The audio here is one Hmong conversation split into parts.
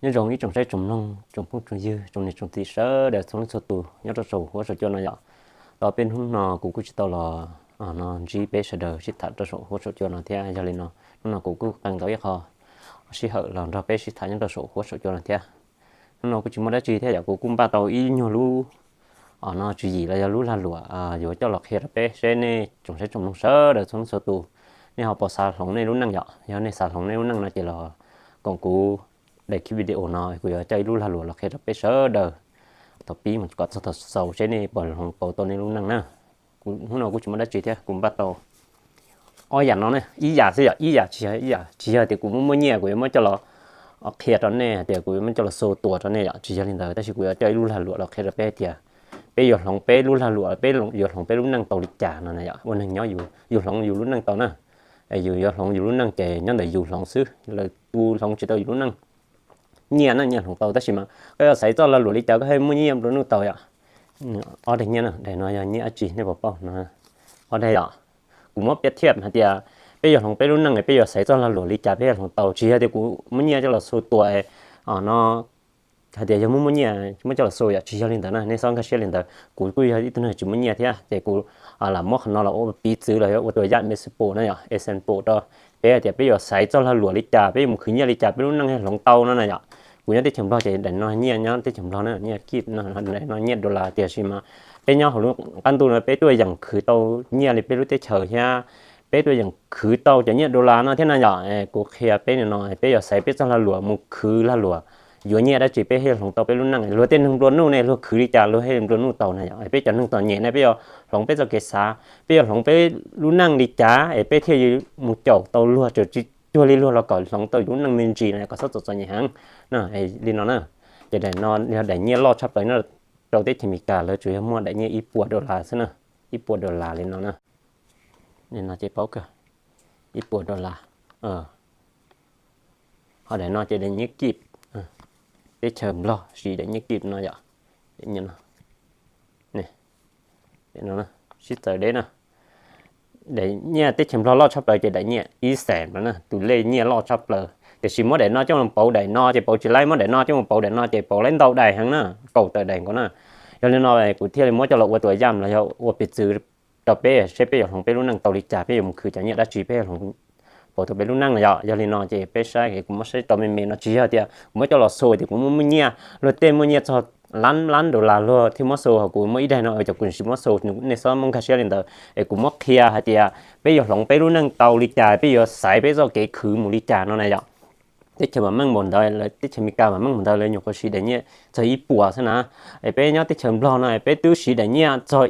Nyob zoo ib tsoom saib tsoom mloog, tsoom phooj tsoom ywg, tsoom niam tsoom txiv sawv daws txhua leej txhua tus nyob rau saum huab saum cua no yom. Tau peb hnub no kuv kuj tsis tau los no ntsib peb sawv daws sib tham rau saum huab saum cua no thiab. Yog li no, hnub no kuv kuj qee tau ib qho sij hawm los nrog peb sib tham nyob rau saum huab saum cua no thiab. Hnub no kuj tsis muaj dab tsi thiab yom, kuv kuj npaj tau ib nyuag lub no tswv yim los yog lub lag luam yuav coj los qhia rau peb seb nej tsoom saib tsoom mloog sawv daws txhua leej txhua tus, nej ho puas xav hloov nej lub neej yom. Yog nej xav hloov nej lub neej no ces los koom kuv daim video no, kuv yuav coj ib lub lag luam los qhia rau peb sawv daws thaum pib mus kom txog thaum xaus seb nej puas hloov pauv tau nej lub neej na. Kuv hnub no kuj tsis muaj dab tsi thiab, kuv npaj tau ob yam no ne, ib yam xwb yom, ib yam tsis yog, ib yam tsis yog tias kuv muaj muaj nyiaj kuv yuav muab coj los qhia rau nej hais tias kuv yuav muab coj los show tua rau nej yom, tsis yog li ntawd, tab sis kuv yuav coj ib lub lag luam los qhia rau peb tias peb yuav hloov peb lub lag luam, peb yuav hloov peb lub neej tau li cas no na yom. Ua neeg nyob yus hloov yus lub neej tau na, yus yuav hloov yus lub neej ces nyob ntawm yus hloov xwb, lawv tus hloov tsis tau yus lub neej. Nyiaj na nyiaj hloov tau tab sis mas koj yuav xaiv txoj lag luam li cas koj thiaj muaj nyiaj nplua nuj tau yom. Ob daim nyiaj na, daim no yog nyiaj dab tsi nej puas paub no? Ob daim yom, kuv muab piav thiab hais tias peb yuav hloov peb lub neej, peb yuav xaiv txoj lag luam li cas peb thiaj hloov tau, tsis yog tias kuv muab nyiaj coj los show tua no hais tias yog muaj muaj nyiaj muab coj los show yom, tsis yog li ntawd na, nej txhob nkag siab li ntawd. Kuv kuj yog ib tug neeg tsis muaj nyiaj thiab ces kuv lam muab qhov no los ua piv txwv los yog ua tus yam example na yom, example rau peb hais tias peb yuav xaiv txoj lag luam li cas, peb yuav mus khwv nyiaj li cas peb lub neej thiaj hloov tau no na yom. Kuv nyob teb chaws Nplog ces daim no nyiaj nyob teb chaws Nplog na, nyiaj kib no, daim no nyiaj dollar, tiam sis mas peb nyob hauv lub qab ntuj no peb tuaj yeem khwv tau nyiaj li peb lub teb chaws thiab, peb tuaj yeem khwv tau cov nyiaj dollar no thiab na yom. Kuv qhia peb no, peb yuav xaiv peb txoj lag luam mus khwv lag luam yuav nyiaj dab tsi peb thiaj hloov tau peb lub neej. Luag tej neeg nplua nuj ne luag khwv li cas luag thiaj nplua nuj tau na yom. Peb cov neeg txom nyem ne peb yuav hloov peb txoj kev xav, peb yuav hloov peb lub neej li cas es peb thiaj mus caum tau luag, tsis cuag li luag los kom hloov tau yus lub neej me ntsis no kom txhob txom txom nyem heev. Li no na, ces daim no yog daim nyiaj loj tshaj plaws nyob rau teb chaws Amelikas, lawv tsuas yog muaj daim nyiaj ib puas dollar xwb na, ib puas dollar li no na. Li no ces paub kawg, ib puas dollar. Ho daim no ces daim nyiaj kib, teb chaws Nplog siv daim nyiaj kib no yom. Sib txawv deb na, daim nyiaj teb chaws Nplog loj tshaj plaws ces daim nyiaj ib xees no na, tus lej nyiaj loj tshaj plaws. Tiam sis muab daim no coj mus pauv daim no ces pauv tsis laib, muab daim no coj mus pauv daim no ces pauv laib ntau daim heev na, kaum tawm daim nkaus na. Yog li no kuv thiaj li muab coj los ua tus yam los yog ua piv txwv rau peb seb peb yuav hloov peb lub neej tau li cas, peb yuav mus khwv cov nyiaj dab tsi peb yuav hloov pauv tau peb lub neej no yom. Yog li no ces peb saib, kuv muab saib tau me me no, tsis yog tias kuv muab coj los show tias kuv muaj muaj nyiaj, luag tej muaj nyiaj txog lab lab dollar luag thiaj muab show, ho kuv muaj ib daim no cov kuv tsis muab show, nej txhob muab nkag siab li ntawd. Es kuv muab qhia hais tias peb yuav hloov peb lub neej tau li cas, peb yuav xaiv peb txoj kev khwv mus li cas no na yom. Teb chaws vam meej npaum ntawd, teb chaws Amelikas vam meej npaum ntawd lawv nyuam qhuav siv daim nyiaj txog ib puas xwb na. Es peb nyob teb chaws Nplog no peb twb siv daim nyiaj txog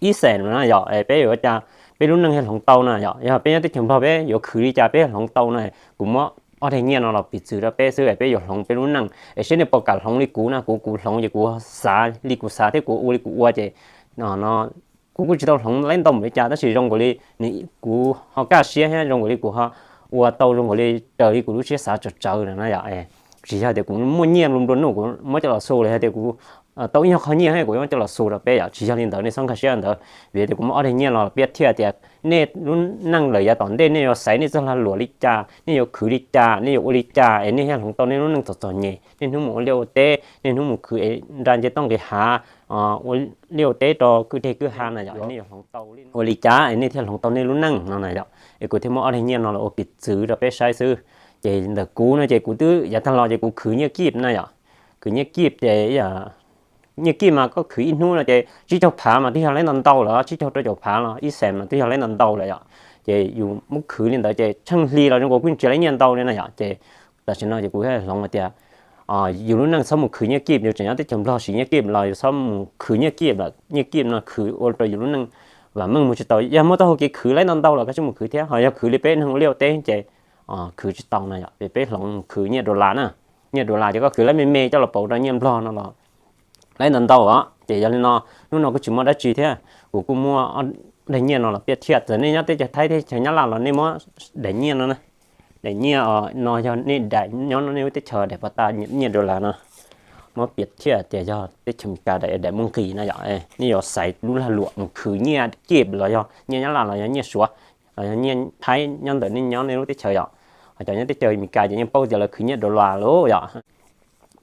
ib xees no na yom, es peb yuav ua cas peb lub neej thiaj hloov tau na yom. Yog peb nyob teb chaws Nplog peb yuav khwv li cas peb thiaj hloov tau na. Kuv muab ob daim nyiaj no los piv txwv rau peb xwb es peb yuav hloov peb lub neej, es seb nej puas kam hloov li kuv na. Kuv kuv hloov ces kuv xav li kuv xav thiab kuv ua li kuv ua ces no kuv kuj tsis tau hloov laib ntau npaum li cas, tab sis zoo nkaus li kuv ho kaj siab thiab zoo nkaus li kuv ho ua tau zoo nkaus li raws li kuv lub siab xav tsawv tsawv na yom. Tsis yog tias kuv muaj nyiaj nplua nplua nuj kuv muab coj los show los yog tias kuv tau ib nyuag qho nyiaj kuv muab coj los show rau peb yom, tsis yog li ntawd, nej txhob nkag siab ntawd. Vim tias kuv muab ob daim nyiaj los piav thiab tias nej lub neej lawm yav tom ntej nej yuav xaiv nej txoj lag luam li cas, nej yuav khwv li cas, nej yuav ua li cas es nej thiaj hloov tau nej lub neej txom txom nyem, niaj hnub mus ua liaj ua teb, niaj hnub mus khwv es nra nce toj nqis hav, ua liaj ua teb rau kwj deg kwj ha na yom, nej yuav hloov tau ua li cas es nej thiaj hloov tau nej lub neej no na yom. Es kuv thiaj muab ob daim nyiaj no los ua piv txwv rau peb saib xwb. Ces ntawm kuv no ces kuv twb yav tag los ces kuv khwv nyiaj kib na yom. Khwv nyiaj kib ces nyiaj kib mas koj khwv ib hnub no ces tsib caug phav mas twb yog laib ntau ntau lawm, tsib caug rau caum phav los ib xees mas twb yog laib ntau ntau lawm yom. Ces yus muab khwv li ntawd ces tsheej hli los zoo nkaus kuj tsis laib nyiaj ntau li na yom. Ces tam sim no ces kuv thiaj hloov hais tias yus lub neej txhob mus khwv nyiaj kib, yus tseem nyob teb chaws Nplog siv nyiaj kib los yus txhob mus khwv nyiaj kib lawm. Nyiaj kib no khwv ua rau yus lub neej vam meej mus tsis tau. Yog muaj txoj hau kev khwv laib ntau ntau los koj tsis mus khwv thiab, ho yog khwv li peb neeg ua liaj ua teb ces khwv tsis tau na yom. Peb hloov mus khwv nyiaj dollar na, nyiaj dollar ces koj khwv laib me me coj los pauv rau nyiaj Nplog no los laib ntau ntau os. Ces yog li no, hnub no kuj tsis muaj dab tsi thiab, kuv kuj muab ob daim nyiaj no los piav thiab. Txawm nej nyob teb chaws Thaib teb chaws Nyab Laj los nej muab daim nyiaj no, daim nyiaj no yog nej daim nyob nej lub teb chaws daim pos tas nyiaj dollar no, muab piav thiab tias yog teb chaws Amelikas daim daim muaj nqis na yom. Nej yuav xaiv lub lag luam mus khwv nyiaj kib los yog nyiaj Nyab Laj los yog nyiaj Suav los yog nyiaj Thaib nyob ntawm nej nyob nej lub teb chaws yom. Ho cov nyob teb chaws Amelikas ces yeej paub tias lawv khwv nyiaj dollar lawm yom.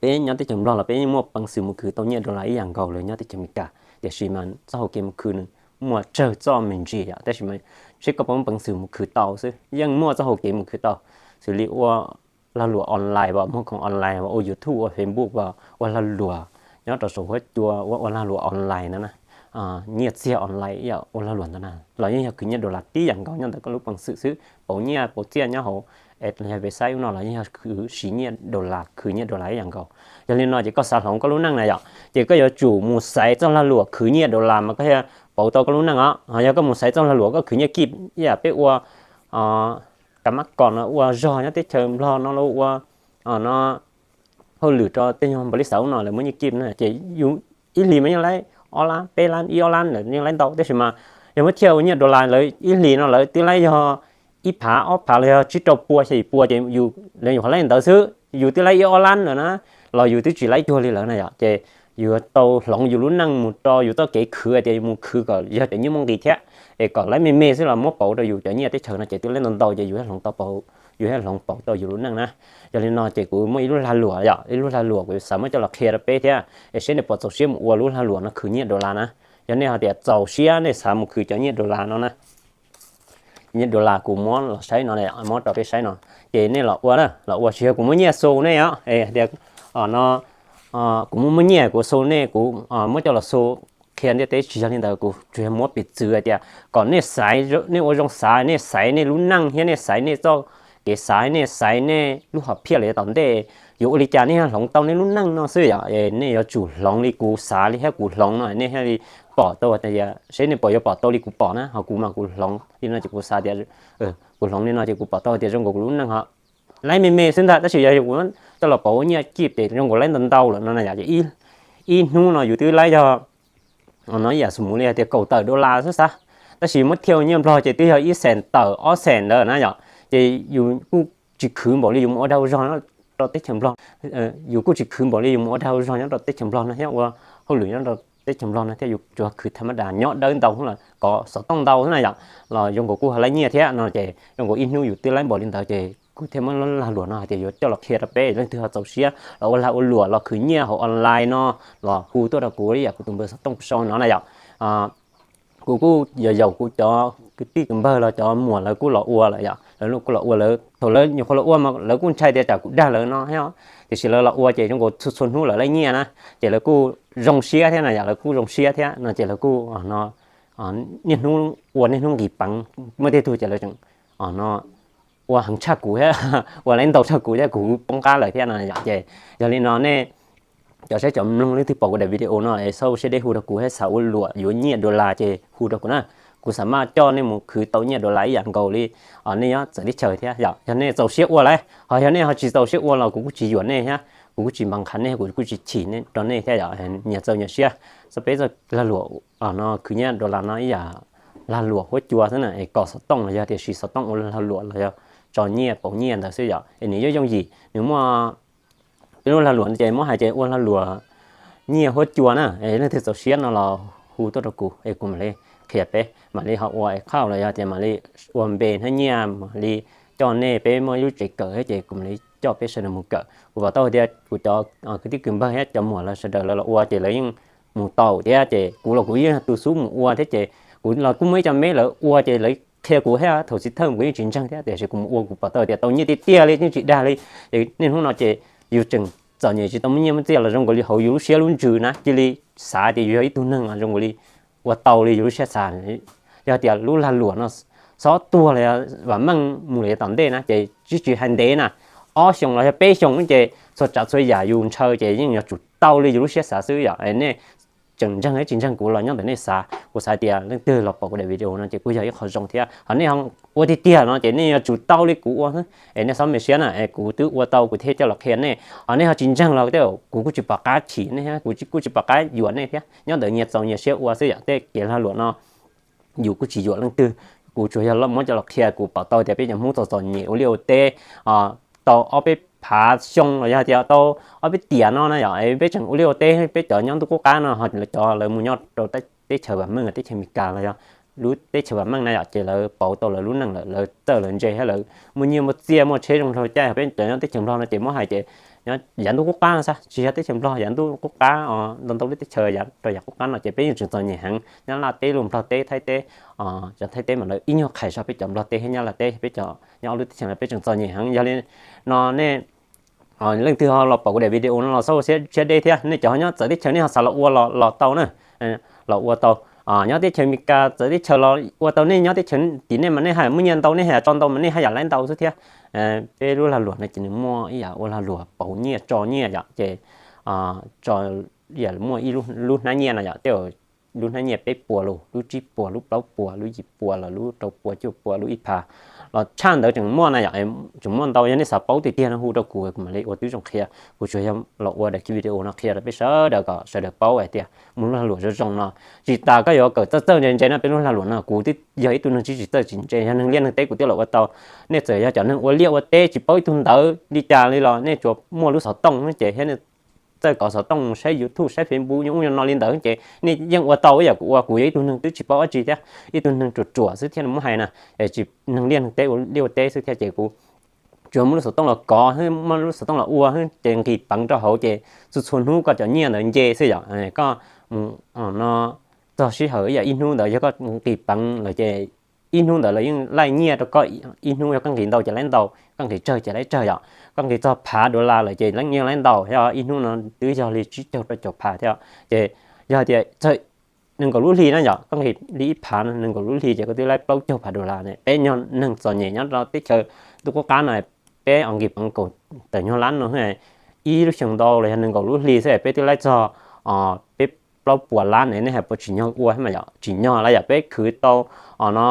Peb nyob teb chaws Nplog los peb yeej muaj peev xwm mus khwv tau nyiaj dollar ib yam nkaus lawv nyob teb chaws Amelikas, tiam sis mas txoj hau kev mus khwv nws muaj tsawg txoj me ntsis yom, tab sis mas seb koj puas muaj peev xwm mus khwv tau xwb, yeej muaj txoj hau kev mus khwv tau, xws li ua lag luam online as, muag khoom online as, ua YouTube ua Facebook as, ua lag luam nyob rau saum huab cua ua ua lag luam online ntawd na, nyiaj txiag online ib yam ua lag luam ntawd na los yeej yog khwv nyiaj dollar tib yam nkaus nyob ntawm koj lub peev xwm xwb, pauv nyiaj pauv txiaj nyob hauv website ub no los yeej yog khwv siv nyiaj dollar khwv nyiaj dollar ib yam nkaus. Yog li no ces koj xav hloov koj lub neej na yom, ces koj yuav tsum mus xaiv txoj lag luam khwv nyiaj dollar mas koj thiaj pauv tau koj lub neej os. Yog koj mus xaiv txoj lag luam koj khwv nyiaj kij ib yam peb ua ka mab kom no ua zog nyob teb chaws Nplog no los ua no hauj lwm rau tej nyuag npaum li xav ub no lawv muab nyiaj kij no ces yus ib hlis mas yeej laib ob lab peb lab ib ob lab lawm yeej laib ntau, tab sis mas yog muab thiaj ua nyiaj dollar lawv ib hlis no lawv twb laib yog ib phav ob phav los yog tsib rau pua xya yim pua ces yus, lawv yus qhov laib ntawd xwb yus twb laib ib ob lab lawm na, los yus twb tsis laib cuag li lawv na yom, ces yus yuav tau hloov yus lub neej mus rau yus txoj kev khwv tias yus mus khwv kom yog cov nyiaj muaj nqis thiab, es kom laib me me xwb los muab pauv rau yus cov nyiaj teb chaws no ces twb laib ntau ntau ces yus thiaj hloov tau pauv, yus thiaj hloov pauv tau yus lub neej na. Yog li no ces kuv muaj ib lub lag luam yom, ib lub lag luam kuv xav muab coj los qhia rau peb thiab, es seb nej puas txaus siab mus ua lub lag luam no khwv nyiaj dollar na. Yog nej hais tias txaus siab nej xav mus khwv cov nyiaj dollar no na, nyiaj dollar kuv muab los saib no, muab rau peb saib no, ces nej los ua na, los ua tsis yog kuv muab nyiaj xu nej os, es tias no kuv muab muab nyiaj kuv xu nej, kuv muab coj los xu qhia ntiaj teb, tsis yog li ntawd, kuv tsuas yog muab piv txwv hais tias kom nej xaiv, nej ua zoo xav, nej xaiv nej lub neej thiab nej xaiv nej txoj kev xav, nej xaiv nej lub hom phiaj los yav tom ntej yuav ua li cas nej thiaj hloov tau nej lub neej no xwb yom. Nej yuav tsum hloov li kuv xav li thiab kuv hloov no nej thiaj li pom tau tias, seb nej puas yuav pom tau li kuv pom na, ho kuv mas kuv hloov li no ces kuv xav tias, kuv hloov li no ces kuv pom tau tias zoo nkaus kuv lub neej ho laib me me xwb ntag, tab sis yog kuv coj los pauv ua nyiaj kij ces zoo nkaus laib ntau ntau lawm no na yom. Ces ib hnub no yus twb laib yog no ib yam xu mus li hais tias kaum tawm dollar xwb xav, tab sis muab thiaj ua nyiaj Nplog ces twb yog ib xees tawm ob xees ntawd na yom. Ces yus kuj tsis khwv npaum li yus mus ua dag ua zog nyob rau teb chaws Nplog, yus kuj tsis khwv npaum li yus mus ua dag ua zog nyob rau teb chaws Nplog no thiab ua hauj lwm nyob rau teb chaws Nplog no thiab, yus tsuas khwv tham mab das nyob dawb ntau xwb los kov xov tooj ntau xwb na yom, los zoo nkaus kuj ho laib nyiaj thiab no ces zoo nkaus ib hnub yus twb laib npaum li ntawd ces kuv thiaj muab lag luam no hais tias yuav coj los qhia rau peb leej twg ho txaus siab los ua lag ua luam los khwv nyiaj hauv online no los hu tuaj rau kuv ib yam kuv tus npawb xov tooj kuv sau no na yom. Kuv kuj yaum yaum kuv cov kwv tij kwv npawg los cov muam lawv kuj los ua lawm yom, lawv kuj los ua lawm, thaum lawv nyuam qhuav los ua mas lawv kuj ntshai tias tsam kuv dag lawv no thiab, tiam sis lawv los ua ces zoo nkaus txhua txhua hnub lawv laib nyiaj na, ces lawv kuj zoo siab thiab na yom, lawv kuj zoo siab thiab no ces lawv kuj niaj hnub ua niaj hnub nqis peev, muaj tej tug ces lawv tseem no ua heev tshaj kuv thiab, ua laib ntau tshaj kuv thiab, kuv poob qab lawm thiab no yom. Ces yog li no nej cov saib cov mloog leej twg pom kuv daim video no es xav siab deb hu rau kuv thiab xav ua luam yuav nyiaj dollar ces hu rau kuv na. Kuv xav maj coj nej mus khwv tau nyiaj dollar ib yam nkaus li nej nyob txawv teb chaws thiab yom. Yog nej txaus siab ua lawm, ho yog nej ho tsis txaus siab ua los kuv kuj tsis yuam nej thiab, kuv kuj tsis npaj qha nej, kuv kuj tsis chim rau nej thiab yom. Nyias txaus nyias siab, txoj peb txoj lag luam no khwv nyiaj dollar no ib yam lag luam huab cua xwb na, es kov xov tooj los yog tias siv xov tooj ua lag luam los yog tso nyiaj pauv nyiaj ntawd xwb yom. Es nws yooj yooj yim, nws muaj peb lub lag luam ces muab hais ces ua lag luam nyiaj huab cua na. Es leej twg txaus siab no los hu tuaj rau kuv es kuv mam li qhia peb mam li ho ua account los yog tias mam li ua npe hnab nyiaj mam li coj nej, peb muaj ib lub tsev kawm thiab ces kuv mam li coj peb sawv daws mus kawm. Kuv pom tau tias kuv cov kwv tij kwv npawg thiab cov muam lawv sawv daws lawv los ua ces lawv yeej mus tau thiab ces kuv los kuv yeej tus xub mus ua thiab ces kuv los kuj muaj ib co me lawv ua ces lawv qhia kuv thiab thaum xib thawj kuv yeej tsis ntseeg thiab tiam sis kuv mus ua kuv pom tau tias tau nyiaj tiag tiag li yeej tsis dag li. Ces niaj hnub no ces yus tseem txom nyem tsis tau muaj nyiaj muaj txiaj los zoo nkaus li hauv yus lub siab lub ntsws na cia li xav tias yus yog ib tug neeg zoo nkaus li ua tau li yus lub siab xav. Yog tias lub lag luam no xob tuag los yog vam meej mus li tom ntej na ces tsis tsis hais ntev na, ob xyoos los yog peb xyoos ces txhua tsav txhua yam yus ntshaw ces yeej yuav tsum tau li yus lub siab xav xwb yom. Nej tseem ntseeg thiab tsis ntseeg kuv los nyob ntawm nej xav, kuv xav tias leej twg los pom kuv daim video no ces kuj yog ib qho zoo thiab. Ho nej ua tiag tiag no ces nej yuav tsum tau li kuv ua xwb es nej txhob me siab na, es kuv twb ua tau kuv thiaj coj los qhia nej. Ho nej ho tsis ntseeg los tej kuv kuj tsis pom qab chim nej thiab kuv kuj tsis pom qab yuam nej thiab, nyob ntawm nyias txaus nyias siab ua xwb yom. Tej kev lag luam no yus kuj tsis yuam leej twg, kuv tsuas yog muab coj los qhia kuv pom tau tias peb cov Hmoob txom txom nyem ua liaj ua teb tau ob peb phav xyoo los yog tias tau ob peb tiam no na yom, peb tseem ua liaj ua teb, peb cov nyob ntuj qub qab no ho cov lawv mus nyob rau teb chaws vam meej teb chaws Amelikas los yog lub teb chaws vam meej na yom, ces lawv pauv tau lawv lub neej lawm, lawv txawj lawv ntse thiab lawv muaj nyiaj muaj txiaj muaj tsheb zoo nraug caj. Peb cov nyob teb chaws Nplog no ces muab hais ces nyob yav ntuj qub qab no xwb, tsis yog teb chaws Nplog, yav ntuj qub qab os, ntau ntau lub teb chaws yav rau yav qub qab no ces peb yeej tseem txom nyem heev. Nyab Laj teb los Nplog teb Thaib teb, cov Thaib teb mas lawv ib nyuag qhais zog peb cov Nplog teb thiab Nyab Laj teb, peb cov nyob ob lub teb chaws no peb tseem txom nyem heev. Yog li no nej leej twg ho los pom kuv daim video no los xav ua siab deb thiab, nej cov ho nyob txawv teb chaws nej ho xav los ua los los tau na, los ua tau. Nyob teb chaws Amelikas txawv teb chaws los ua tau, nej nyob teb chaws tim nej mas nej haj yam muaj nyiaj ntau, nej haj yam tso ntau mas nej haj yam laib ntau xwb thiab. Peb lub lag luam no ces nws muaj ib yam ua lag luam pauv nyiaj tso nyiaj yom, ces tso, yam muaj ib lub hnab nyiaj no yom, tej lub hnab nyiaj peb puas los lub tsib puas lub plaub puas lub yim puas los lub rau puas cuaj puas lub ib phav los tshaj ntawd tseem muaj na yom, tseem muaj ntau. Yog nej xav paub tiag tiag no hu rau kuv, kuv mam li ua tib zoo qhia. Kuv tsuas yog los ua daim video no qhia rau peb sawv daws kom sawv daws paub hais tias muaj lub lag luam zoo zoo no. Tsis tas koj yuav kawm txawj txawj ntse ntse no, peb lub lag luam no kuv twb yog ib tug neeg tsis tsis txawj tsis ntse, yog neeg liaj neeg teb kuv twb los ua tau. Nej txawm yog cov neeg ua liaj ua teb tsis paub ib tug ntawv li cas li los nej tsuas muaj lub xov tooj no ces thiab nej txawj kov xov tooj, saib YouTube saib Facebook nyob ub nyob no li ntawd ces nej yeej ua tau ib yam kuv ua. Kuv yog ib tug neeg twb tsis paub dab tsi thiab, ib tug neeg ruam ruam xwb thiab muab hais na, es tsis, neeg liaj neeg teb ua liaj ua teb xwb thiab ces kuv tsuas muaj lub xov tooj los kov, muaj lub xov tooj los ua ces nqis peev rau hauv ces txhua txhua hnub koj cov nyiaj ntawd nce xwb yom. Koj mus no txog sij hawm ib yam ib hnub ntawd yog koj nqis peev lawm ces ib hnub ntawd lawv yeej laij nyiaj rau koj, ib hnub yog koj nqis ntau ces laib ntau, koj nqis tsawg ces laib tsawg yom. Koj nqis txog phav dollar lawm ces yeej laib ntau, yog ib hnub no twb yog li tsib caug rau caum phav thiab. Ces yog tias nees nkaum lub hli na yom, koj nqis li ib phav no nees nkaum lub hli ces koj twb laib plaub caug phav dollar ne. Peb yog neeg txom nyem nyob rau teb chaws ntuj qub qab no, peb nqis peev kaum tawm nyuag lab no, ib lub xyoo ntau los yog nees nkaum lub hli xwb peb twb laib txog peb plaub puas lab ne. Nej hais puas tsim nyog ua mas yom, tsim nyog lawm yom. Peb khwv tau no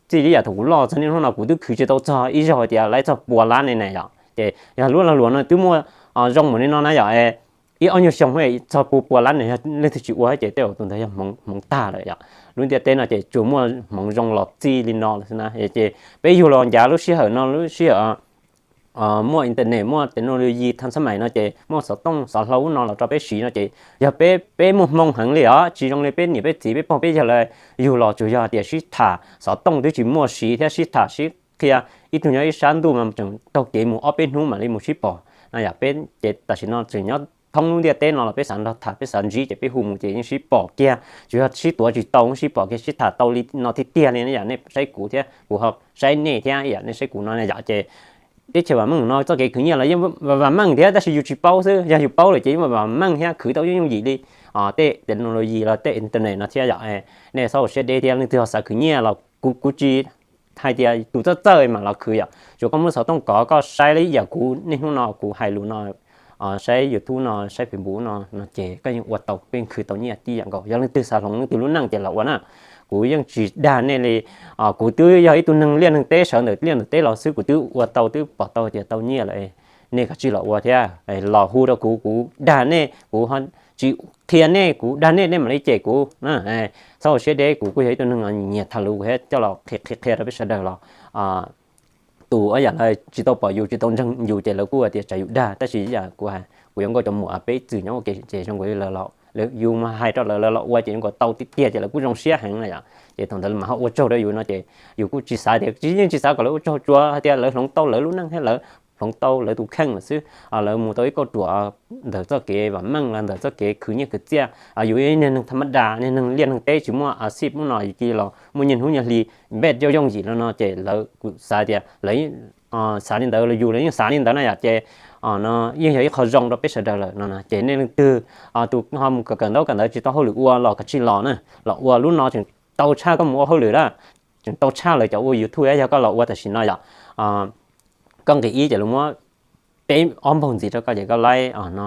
txij li yam thaum kuv loj txog niaj hnub no kuv twb khwv tsis tau txog ib zaug tias laib txog pua lab ne na yom. Ces yog lub lag luam no twb muaj zoo npaum li no na yom, ib ob nyuag xyoo txog pua pua lab ne, yog leej twg tsis ua ces tej zaum tus ntawd yog hmoov tag lawm yom. Lub ntiaj teb no ces tsuas muaj hmoov zoo los txij li no lawm xwb na. Ces peb yug los ncav lub sij hawm no, lub sij hawm muaj internet, muaj technology thaj xab mais no ces muaj xov tooj xov hlau ub no los rau peb siv no ces yog peb, peb muaj hmoo heev li os, tsis zoo li peb niam peb txiv peb pog peb yawg lawv yug los tsuas yog tias sib tham, xov tooj twb tsis muaj siv thiab sib tham sib qhia, ib tug nyob ib sab ntuj mas tseem taug kev mus ob peb hnub mam li mus sib pom na yom. Peb ces tam sim no tseem nyob thoob lub ntiaj teb no los peb xav nrog tham peb xav ntsib ces peb hu mus ces yeej sib pom kiag, tsuas yog sib tuav tsis tau sib pom kiag, sib tham tau li no tiag tiag li na yom. Nej saib kuv thiab kuv ho saib nej thiab yom, nej saib kuv no na yom. Ces teb chaws vam meej no txoj kev khwv nyiaj los yeej vam meej thiab tab sis yus tsis paub xwb, yog yus paub lawm ces yeej vam meej thiab khwv tau yooj yooj yim li tej technology los tej internet no thiab yom. Nej txhob ua siab deb thiab, leej twg ho xav khwv nyiaj los kuv, kuv tsis hais tias tus txawj txawj mam los khwv yom. Tsuas koj muab xov tooj kov koj saib li yam kuv niaj hnub no kuv hais lus no, saib YouTube no saib Facebook no no ces koj yeej ua tau, koj yeej khwv tau nyiaj tib yam nkaus. Yog leej twg xav hloov leej twg lub neej ces los ua na. Kuv yeej tsis dag nej li, kuv twb yog ib tug neeg liaj neeg teb sawv ntawm liaj ntawm teb los xwb kuv twb ua tau twb pom tau tias tau nyiaj lawm. Nej kav tsij los ua thiab los hu rau kuv, kuv dag nej, kuv tsis qhia nej, kuv dag nej nej mam li cem kuv. Txhob ua siab deb, kuv kuj yog ib tug neeg nyiam tham lus thiab coj los qhia qhia rau peb sawv daws los tus yam lawv tsis tau pom yus tsis tau ntseeg yus ces lawv kuj tias tsam yus dag, tab sis yam kuv, kuv yuav nkauj cov muam peb txwm nyob ua ke ces zoo nkaus li lawv, yus mas hais rau lawv lawv los ua ces zoo nkaus tau tiag tiag ces lawv kuj zoo siab heev na yom. Ces thaum ntawd lawv mam ho ua tsaug rau yus no ces yus kuj tsis xav tias, yeej tsis xav kom lawv ua tsaug tsuas hais tias lawv hloov tau lawv lub neej thiab lawv hloov tau lawv tus kheej lawm xwb. Lawv mus tau ib kauj ruam ntawm txoj kev vam meej los ntawm txoj kev khwv nyiaj khwv txiaj. Yus niag neeg tham mab das, niag neeg liaj neeg teb tsis muaj a xij ub no yus cia los muaj nyiaj hnub nyiaj hli npej yooj yooj yim no no ces lawv kuj xav tias lawv xav li ntawd los yus los yeej xav li ntawd na yom. Ces no yeej yog ib qho zoo rau peb sawv daws lawm no ces nej leej twg tus ho mus kawm kawm ntaub kawm ntawv tsis tau hauj lwm ua los kav tsij los na, los ua lub no tseem tau tshaj koj mus ua hauj lwm lawm, tseem tau tshaj lawv cov ua YouTube. Yog koj los ua tam sim no yom, koj nqis ib ces lawv muab peb ob npaug ntxiv rau koj ces koj laib no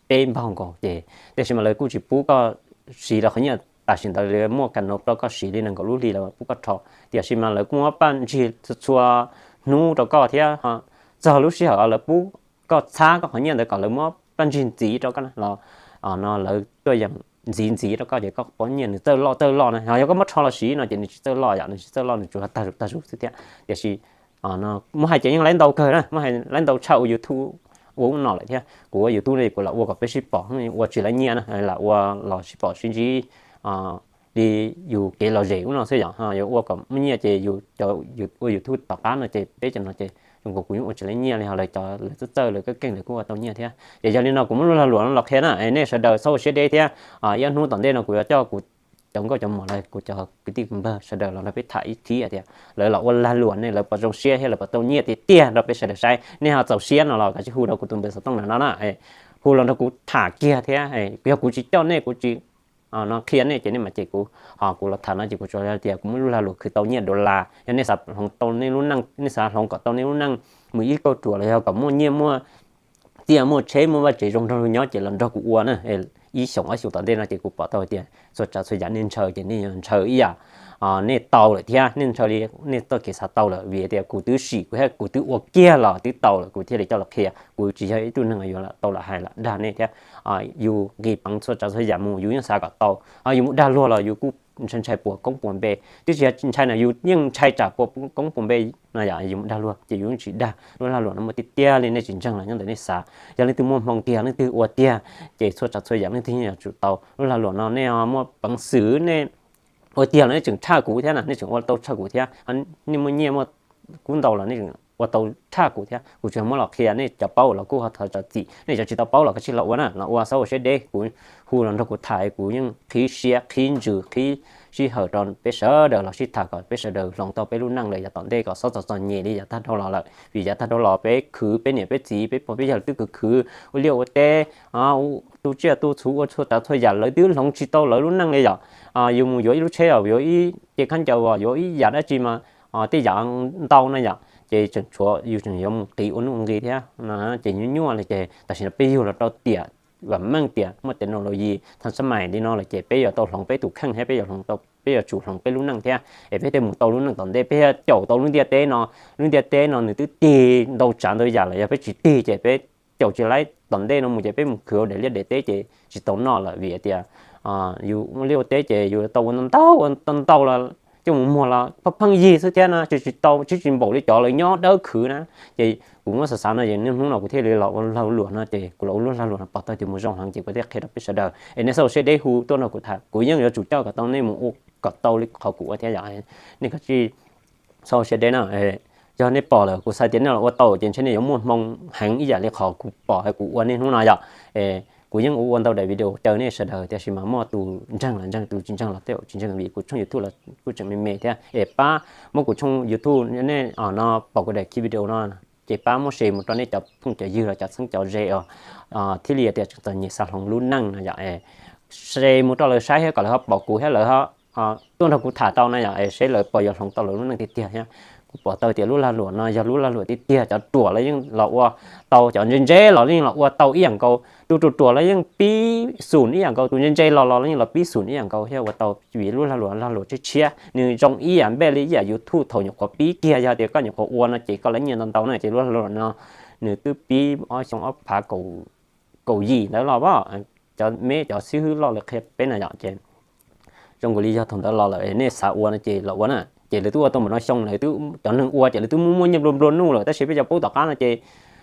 peb npaug nkaus ces, tiam sis mas lawv kuj tsis pub koj siv rau qhov nyiaj tam sim ntawd, muaj kas no rau koj siv li nees nkaum lub hli lawv pub koj rho. Tiam sis mas lawv kuj muab paj ntsig txhua hnub rau koj thiab, txog lub sij hawm lawv pub koj txhab koj qhov nyiaj ntawd kom lawv muab paj ntsig ntxiv rau koj los no lawv tuaj yeem ntxiv ntxiv rau koj ces koj pov nyiaj nws txawj loj txawj loj na. Ho yog koj muab rho los siv no ces nws tsis txawj loj yom, nws tsis txawj loj, nws tsuas tag zus tag zus xwb thiab. Tiam sis muab hais ces yeej laib ntau kawg na, muab hais laib ntau tshaj ua YouTube ua ub no lawm thiab. Kuv ua YouTube no kuv lam ua kom peb sib pom, ua tsis laib nyiaj na, lam ua los sib pom sib ntsib li yus kev lom zem ub no xwb yom, yuav ua kom muaj nyiaj ces yus cov ua YouTube tom qab no ces peb cov no ces zoo nkaus kuv yeej ua tsis laib nyiaj li, ho lawv cov lawv txawj txawj lawv keej keej lawv kuj ua tau nyiaj thiab. Ces yog li no kuv muab lub lag luam no los qhia na, nej sawv daws txhob ua siab deb thiab. Ib ob hnub tom ntej no kuv yuav coj kuv cov nkauj cov muam los kuv cov kwv tij kwv npawg sawv daws los nrog peb tham ib thib tias lawv los ua lag luam ne lawv puas zoo siab thiab lawv puas tau nyiaj tiag tiag rau peb sawv daws saib. Nej ho txaus siab no los kav tsij hu rau kuv tus npe xov tooj ntawm no na, hu los nrog kuv tham kiag thiab. Yog kuv tsis coj nej kuv tsis no qhia nej ces nej mam cem kuv. Ho kuv los tham no ces kuv tsuas hais tias kuv muaj lub lag luam khwv tau nyiaj dollar, yog nej xav hloov tau nej lub neej, nej xav hloov kom tau nej lub neej mus ib kauj ruam los yog kom muaj nyiaj muaj txiaj muaj tsheb muaj vaj tsev zoo nrog luag nyob ces los nrog kuv ua na. Ib xyoos ob xyoos tom ntej no ces kuv pom tau tias txhua tsav txhua yam nej ntshaw ces nej yuav ntshaw ib yam nej tau lawm thiab, nej ntshaw li nej txoj kev xav tau lawm, vim tias kuv twb sim kuv thiab kuv twb ua kiag los twb tau lawm kuv thiaj li coj los qhia. Kuv tsis yog ib tug neeg yuav tau lam hais lam dag nej thiab. Yus nqis peev txhua tsav txhua yam mus yus yeej xav kom tau. Yus mus dag luag los yus kuj ntshai ntshai puas koob puas npe, twb tsis yog ntshai no yus yeej ntshai tsam puas koob puas npe no yom. Yus mus dag luag ces yus yeej tsis dag. Lub lag luam no muaj tiag tiag li, nej tsis ntseeg los nyob ntawm nej xav. Yog leej twg muaj hmoo tiag leej twg ua tiag ces txhua tsav txhua yam leej twg yeej yuav tsum tau. Lub lag luam no nej muaj peev xwm nej ua tiag los nej tseem tshaj kuv thiab na, nej tseem ua tau tshaj kuv thiab. Nej muaj nyiaj muaj kub ntau los nej tseem ua tau tshaj kuv thiab. Kuv tsuas muab los qhia, nej cov paub los kuj ho thov zam txim, nej cov tsis tau paub los kav tsij los ua na, los ua txhob ua siab deb. Kuv hu los nrog kuv tham kuv yeej qhib siab qhib ntsws qhib sij hawm rau peb sawv daws los sib tham kom peb sawv daws hloov tau peb lub neej lawm yav tom ntej kom txhob txom txom nyem li yav tag dhau los lawm. Vim yav tag dhau los peb khwv peb niam peb txiv peb pog peb yawg twb khwv khwv ua liaj ua teb, tu tsiaj tu txhuv ua txhua tsav txhua yam lawv twb hloov tsis tau lawv lub neej li yom. Yus mus yuav ib lub tsheb los yuav ib ce khaub ncaws los yuav ib yam dab tsi mas tej yam ntau no yom, ces tseem tshuav yus tseem yuav mus qiv ua nuj nqi thiab. Ces nyuaj nyuaj li ces tam sim no peb yug los rau tiam vam meej tias muaj technology thaj xab mais li no lawm ces peb yuav tau hloov peb tus kheej thiab peb yuav hloov tau, peb yuav tsum hloov peb lub neej thiab es peb thiaj mus tau lub neej tom ntej. Peb thiaj caum tau lub ntiaj teb no, lub ntiaj teb no nws twb tig ntau tsav ntau yam lawm, yog peb tsis tig ces peb caum tsis laib tom ntej no mus ces peb mus khwv ua daim liaj daim teb ces tsis tau noj lawm. Vim tias yus ua liaj ua teb ces yus tau ua ntau ntau ntau los coj mus muag los pheej pheej yig xwb thiab no, tsis tsis tau tsis tsis npaum li cov lawv nyob dawb khwv na. Ces kuv muab xav xav no es niaj hnub no kuv thiaj li los ua lag luam no ces kuv los ua lub lag luam no pom tau tias mus zoo heev ces kuv thiaj qhia rau peb sawv daws es nej txhob ua siab deb hu tuaj nrog kuv tham, kuv yeej yuav tsum coj kom tau nej mus ua kom tau li qhov kuv ua thiab yom. Nej kav tsij txhob ua siab deb na. Yog nej pom lawm kuv xav tias nej los ua tau ces ntshe nej yuav muaj hmoo heev ib yam li qhov kuv pom kuv ua niaj hnub no yom. Kuv yeej ua ua ntau daim video caw nej sawv daws tiam sis mas muaj tus ntseeg los ntseeg, tus tsis ntseeg los tej zaum tsis ntseeg vim kuv tshooj YouTube los kuj tseem me me thiab. Es pab muab kuv tshooj YouTube nej no pom kuv daim video no ces pab muab share mus rau nej cov phooj cov ywg los cov txheeb cov ze os, thiaj li tias tseem txom nyem xav hloov lub neej no yom. Share mus rau lawv saib thiab kom lawv ho pom kuv thiab lawv ho tuaj nrog kuv tham tau na yom, seb lawv puas yuav hloov tau lawv lub neej tiag tiag thiab. Kuv pom tau tias lub lag luam no yog lub lag luam tiag tiag, cov ruam los yeej los ua tau, cov ntse ntse los yeej los ua tau ib yam nkaus, tus ruam ruam los yeej pib xum ib yam nkaus, tus ntse ntse los los yeej los pib xum ib yam nkaus thiab ua tau. Vim lub lag luam lag luam tshiab tshiab, nws zoo ib yam npej li ib yam YouTube thaum nyuam qhuav pib kiag, yog tias koj nyuam qhuav ua no ces koj lawv nyiaj ntau ntau na, ces lub lag luam no nws twb pib ob xyoo ob phav kaum yim ntawd los as, cov me cov xib hwb loj lawv qhia peb na yom. Ces zoo nkaus li yog thaum ntawd los lawm nej xav ua no ces los ua na. Ces lawv twb ua tau npaum no xyoo lawm, cov neeg ua ces lawv twb muaj muaj nyiaj nplua nplua nuj lawm, tab sis peb cov paub tom qab no ces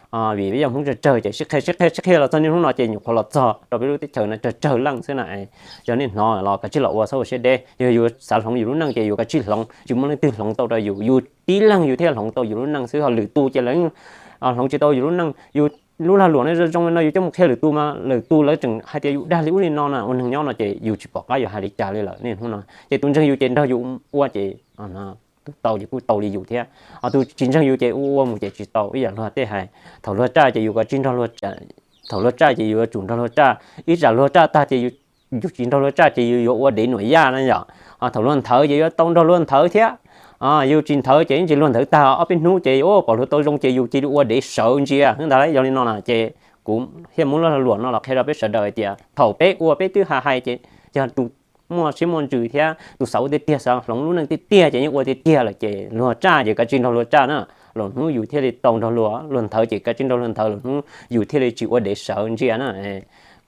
vim peb yog Hmoob tsawg tsawg ces sib qhia sib qhia sib qhia los txog niaj hnub no ces nyuam qhuav los txog rau peb lub teb chaws no tsawg tsawg leej xwb na. Yog nej hnov los kav tsij los ua, txhob ua siab deb. Yog yus xav hloov yus lub neej ces yus kav tsij hloov, tsis muaj leej twg hloov tau rau yus, yus tib leeg yus thiaj hloov tau yus lub neej xwb, ho lwm tus ces lawv hloov tsis tau yus lub neej. Yus lub lag luam no zoo zoo li no yus coj mus qhia lwm tus mas lwm tus lawv tseem hais tias yus dag li ub li no na. Ua neeg nyob no ces yus tsis pom qab yuav hais li cas li lawm niaj hnub no. Ces tus ntseeg yus ces nrog yus ua ces tus tau ces kuj tau li yus thiab, ho tus tsis ntseeg yus ces ua ua mus ces tsis tau. Ib yam luag tej hais, thaum luag tsaj ces yus kav tsij nrog luag, thaum luag tsaj ces yus yuav tsum nrog luag tsaj. Ib tsam luag tsaj tag ces yus tsis nrog luag tsaj ces yus yuav ua dev nuam yaj na yom. Ho thaum luag nthawv ces yuav tau nrog luag nthawv thiab. Yus tsis nthawv ces ib ntsis luag nthawv tag ob peb hnub ces pom luag tau zoo ces yus cia li ua dev sawv ntsia xwb ntag. Yog li no na ces kuv thiaj muab lub lag luam no los qhia rau peb sawv daws hais tias thaum peb ua peb twb hais hais ces yog tus muaj siab muaj ntsws thiab tus xav ua tiag tiag xav hloov lub neej tiag tiag ces yeej ua tiag tiag lawm ces luag tsaj ces kav tsij nrog luag tsaj na. Lwm hnub yus thiaj li tau nrog luag, luag nthawv ces kav tsij nrog luag nthawv, lwm hnub yus thiaj li tsis ua dev sawv ntsia na.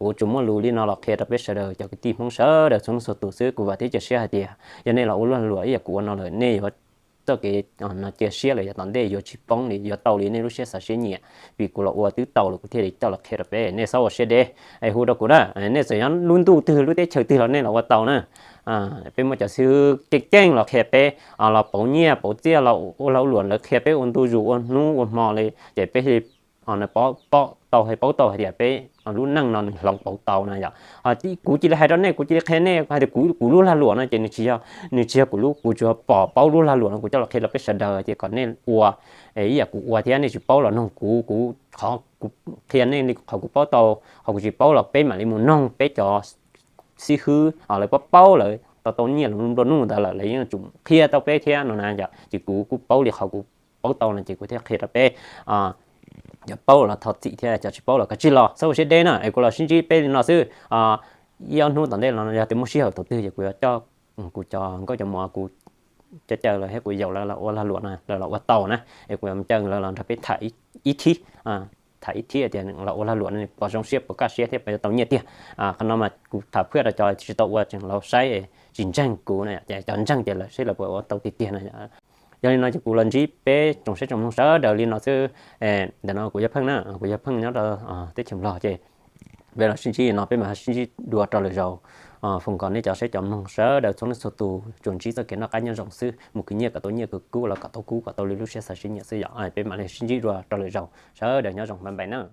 Kuv tsuas muaj lus li no los qhia rau peb sawv daws cov kwv tij Hmoob sawv daws txhua leej txhua tus xwb. Kuv vam thiab cia siab hais tias yog nej los ua lub lag luam ib yam kuv ua no lawm nej yuav txoj kev no cia siab lawm yav tom ntej yuav tsis poob li, yuav tau li nej lub siab xav siab nyiam. Vim kuv los ua twb tau lawm kuv thiaj li coj los qhia rau peb, nej txhob ua siab deb es hu rau kuv na. Nej txawm nyob lub ntuj twg lub teb chaws twg los nej los ua tau na. Peb muaj cov xib hwb keej keej los qhia peb, los pauv nyiaj pauv txiaj los ua lag luam, lawv qhia peb ua ntu zus ua hnub ua hmo li ces peb li paub tau, paub tau hais tias peb lub neej no nws hloov pauv tau na yom. Kuv cia li hais rau nej, kuv cia li qhia nej hais tias kuv lub lag luam no ces nws tsis yog, nws tsis yog kuv lub, kuv tsuas pom paub lub lag luam no kuv coj los qhia rau peb sawv daws ces kom nej ua ib yam kuv ua thiab, nej tsis paub los noog kuv, kuv qhov kuv qhia nej li qhov kuv paub tau, qhov kuv tsis paub los peb mam li mus noog peb cov xib hwb lawv paub paub, lawv tau tau nyiaj lawm nplua nuj ntawd lawm lawv yeej tsum qhia tau peb thiab no na yom. Ces kuv kuj paub li qhov kuv paub tau no ces kuv thiaj qhia rau peb. Cov paub los thov txim thiab cov tsis paub los kav tsij los, txhob ua siab deb na. Es kuv los sib ntsib peb li no xwb. Ib ob hnub tom ntej los yog tias muaj sij hawm thaum twg ces kuv yuav coj kuv cov nkauj cov muam kuv caw caw lawv thiab kuv yaum lawv los ua lag luam na, lawv los ua tau na, es kuv yuav caw lawv los nrog peb tham ib thib, tham ib thib tias los ua lag luam no puas zoo siab puas kaj siab thiab puas yuav tau nyiaj tiag. Qhov no mas kuv tham phaj rau cov tsis tau ua tseem los saib tsis ntseeg kuv na, ces cov ntseeg ces lawv saib lawv puas ua tau tiag tiag na. Yog li no ces kuv los ntsib peb tsoom saib tsoom mloog sawv daws li no xwb. Ntawm no kuv yog Pheej na, kuv yog Pheej nyob rau teb chaws Nplog ces peb los sib ntsib no peb mam sib ntsib dua rau lwm zaus. Foom kom nej cov saib cov mloog sawv daws txhua leej txhua tus tsuas ntsib txoj kev noj qab nyob zoo xwb, mus khwv nyiaj kom tau nyiaj, khwv kub los kom tau kub, kom tau li lub siab xav siab nyiam xwb yom. Peb mam li sib ntsib dua rau lwm zaus, sawv daws nyob zoo, bye bye na.